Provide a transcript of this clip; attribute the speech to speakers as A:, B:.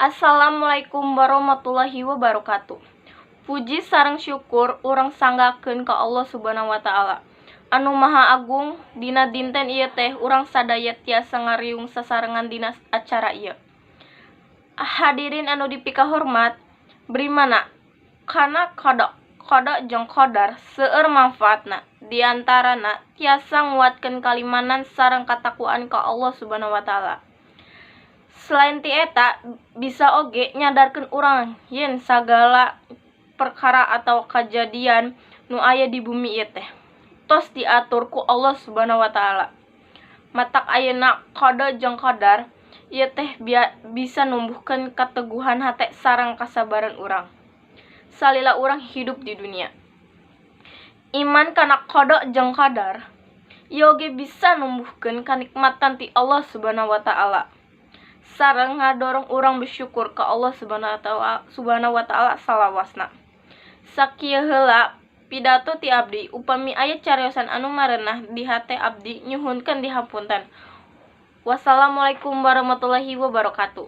A: Assalamualaikum warahmatullahi wabarakatuh. Puji sareng syukur urang sanggakeun ka Allah Subhanahu wa Ta'ala anu Maha Agung, dina dinten ieu teh urang sadaya tiasa ngariung sasarengan dina acara ieu. Hadirin anu dipikahormat, brimana kana qada qada jeung qadar seueur manfaatna, diantarana tiasa nguatkeun kaimanan sareng katakwaan ka Allah Subhanahu wa Ta'ala. Selain ti eta, bisa oge nyadarkeun urang yen sagala perkara atau kajadian nu aya di bumi ieu teh tos diatur ku Allah Subhanahu wa Ta'ala. Matak ayeuna qada jeung qadar ieu teh bisa numbuhkeun kateguhan hate sareng kasabaran urang salila urang hidup di dunia. Iman kana qada jeung qadar ieu oge bisa numbuhkeun kanikmatan ti Allah Subhanahu wa Ta'ala sareng ngadorong urang bersyukur ka Allah Subhanahu wa Ta'ala salawasna. Sakieu heula pidato ti abdi, upami aya cariosan anu marenah di hate, abdi nyuhunkeun dihapunten. Wassalamualaikum warahmatullahi wabarakatuh.